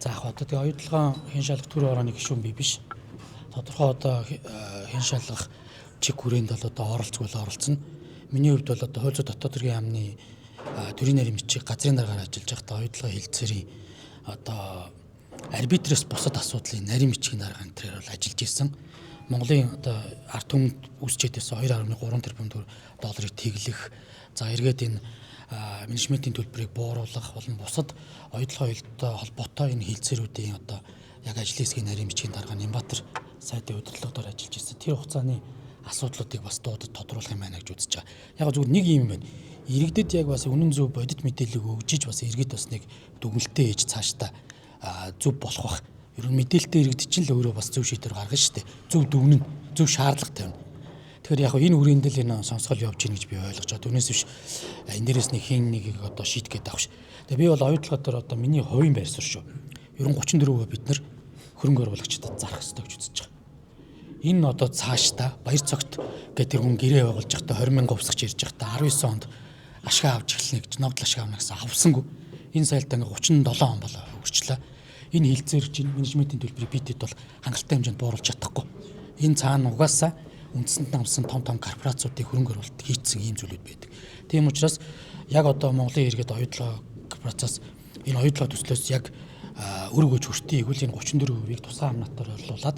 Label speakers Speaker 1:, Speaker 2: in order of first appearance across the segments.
Speaker 1: За яг одоо тэгээ оюутлогын хэн шалгах төр орооны гишүүн би биш. Тодорхой одоо хэн шалгах чиг хүрээнд бол одоо оролцгүй л оролцоно. Миний хувьд бол одоо хууль зүйн дотоод хэргийн яамны төрийн нарийн бичиг газрын даргаар ажиллаж байхдаа оюутлогын хэлцээрийн одоо арбитрээс бусад асуудлын нарийн бичгийн дарга энэ төрөөр бол ажиллаж исэн. Монголын одоо ард түмэнд үүсчээд байсан 2.3 тэрбум долларыг тэглэх, за эргээд энэ менежментийн төлбөрийг бууруулах болон бусад оюутлогын хоёултай холбоотой энэ хилцээрүүдийн одоо яг ажлын хэсгийн нарийн бичгийн дарга Нямбатар сайдын удирдлагаар ажиллаж исэн. Тэр хугацааны асуудлуудыг бас дуудаж тодруулах юм байна гэж үзэж байгаа. Яг зүгээр нэг юм байна. Иргэдэд яг бас үнэн зөв бодит мэдээллийг өгж иж бас иргэд бас нэг дүгнэлтээ хийж цаашдаа зөв болох бах. Ер нь мэдээлэлтэй иргэд чинь л өөрөө бас зөв шийдвэр гаргана шүү дээ. Зөв дүгнэн, зөв шаардлага тавина. Тэгэхээр яг энэ хүрээнд л энэ сонсгол явж гин гэж би ойлгож байгаа. Түүнээс биш энэ дээрээс нэг хин нэгийг одоо шийдэх гээд авах ш. Тэгээ би бол оюутлогоо дээр одоо миний хувийн байр суурь шүү. Ер нь 34% бид нар хөрөнгө оруулагчдад зарах ёстой гэж үзэж байгаа. Энэ одоо цаашдаа баяр цогт гэх тэр хүн гэрээ байгуулж байхдаа 20 мянга увсгч ирж байхдаа 19 онд ашгаа авч эхэлнэ гэж ногдол ашгаа авна гэсэн авсангүй. Энэ сайлд ингээ 37 он болоо хөрчлээ. Энэ хилцээр чинь менежментийн төлбөрийг битэд бол хангалттай хэмжээнд бууруулж чадахгүй. Энэ цаана угаасаа үндсэнд намсан том том корпорациудыг хөрөнгө оруулалт хийцсэн ийм зүйлүүд байдаг. Тийм учраас яг одоо Монголын иргэд оюутлогоо корпорациас энэ оюутлогоо төслөөс яг өр өгөөж хүртээ игэл энэ 34%-ийг тусгай амнатаар орлуулад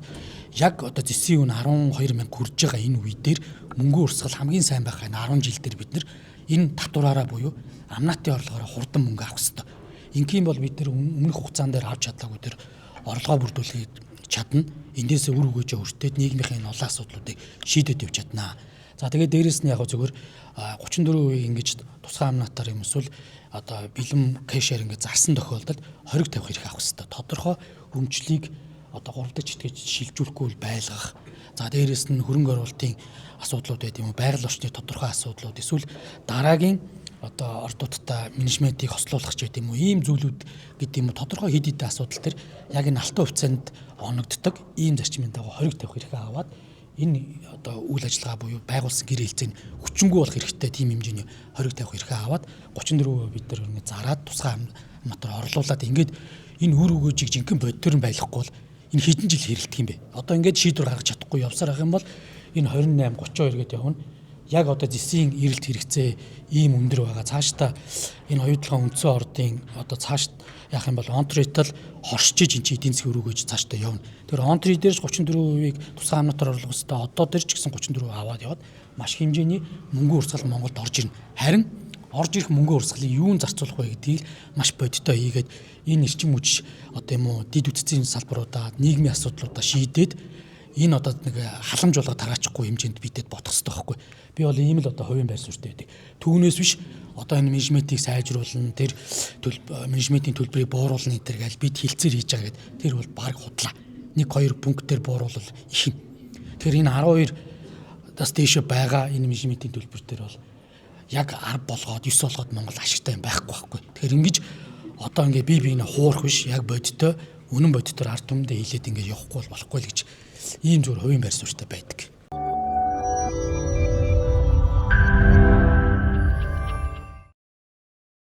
Speaker 1: яг одоо зэсийн үн 12 мянга хүрж байгаа энэ үе дээр мөнгөн урсгал хамгийн сайн байх энэ 10 жил дээр бид нар энэ татвараараа буюу амнатын орлогоороо хурдан мөнгө авах хэрэгтэй. Ингийн бол бид нар өмнөх хугацаан дээр авч чадлаагүй тэр орлогоо бүрдүүлэхэд чадна. Эндээс үр өгөөжөө өртөөд нийгмийн энэ олон асуудлуудыг шийдээд явж чаднаа. За тэгээд дээрэс нь яг зөвхөн 34% ингэж тусгай амнатаар юм эсвэл одоо бэлэм кэшээр ингэж зарсан тохиолдолд хориг тавих эрх авах хэрэгтэй. Тодорхой өмчлийг одоо 3 дахь читгэж шилжүүлэхгүй байлгах. За дээрэс нь хөрөнгө оруулалтын асуудлууд байд юм уу, байгаль орчны тодорхой асуудлууд эсвэл дараагийн одоо ордуудтай менежментийг хослуулах ч гэдэм үү, ийм зүйлүүд гэдэг юм уу, тодорхой хэд хэдэн асуудал төр яг энэ алтан хувьцаанд оногддог ийм зарчмын дагуу хориг тавих эрхээ аваад энэ одоо үйл ажиллагаа буюу байгуулсан гэр хэлцээ нь хүчингү болох хэрэгтэй тийм хэмжээний хориг тавих эрхээ аваад 34% бид нар ингэ зараад тусгай мотор орлуулад ингээд энэ үр өгөөжийг жинхэнэ бодитоор нь байлгахгүй бол энэ хэдэн жил хэрэлдэх юм бэ? Одоо ингээд шийдвэр гаргаж чадахгүй явсаар ах юм бол энэ 28 32 гэдээ явна. Яг одоо зэсийн эрэлт хэрэгцээ ийм өндөр байгаа. Цаашдаа энэ оюутлогын үндсэн ордын одоо цааш яах юм бол онтритал хоршиж эн чинь эдийн засгийн өрөөгөөж цаашдаа явна. Тэгэхээр онтри дээрч 34%-ийг тусгай амнатаар орлох хэвээр одоо дээр ч гэсэн 34% аваад яваад маш хэмжээний мөнгөн урсгал Монголд орж ирнэ. Харин орж ирэх мөнгөн урсгалыг юун зарцуулах вэ гэдгийг маш бодиттой хийгээд энэ эрчим хүч одоо юм уу дид үтцийн салбаруудаа нийгмийн асуудлуудаа шийдээд энэ одоо нэг халамж болго тараачихгүй хэмжээнд бидэд бодох хэрэгтэй байхгүй. Би бол ийм л одоо хувийн байр суурьтай байдаг. Түүнээс биш одоо энэ менежментийг сайжруулна, тэр менежментийн төлбөрийг бууруулна энэ төр гээл бид хилцээр хийж байгаа гэд тэр бол баг худлаа. 1 2 пунктээр бууруулвал их юм. Тэгэхээр энэ 12 бас дээшээ байгаа энэ менежментийн төлбөр дээр бол яг 10 болгоод 9 болгоод Монгол ашигтай юм байхгүй байхгүй. Тэгэхээр ингэж одоо ингээ бие биенээ хуурах биш яг бодиттой үнэн бодитоор ард түмэндээ хилээд ингээ явахгүй бол болохгүй л гэж ийм зүгээр хувийн байр суурьтай байдаг.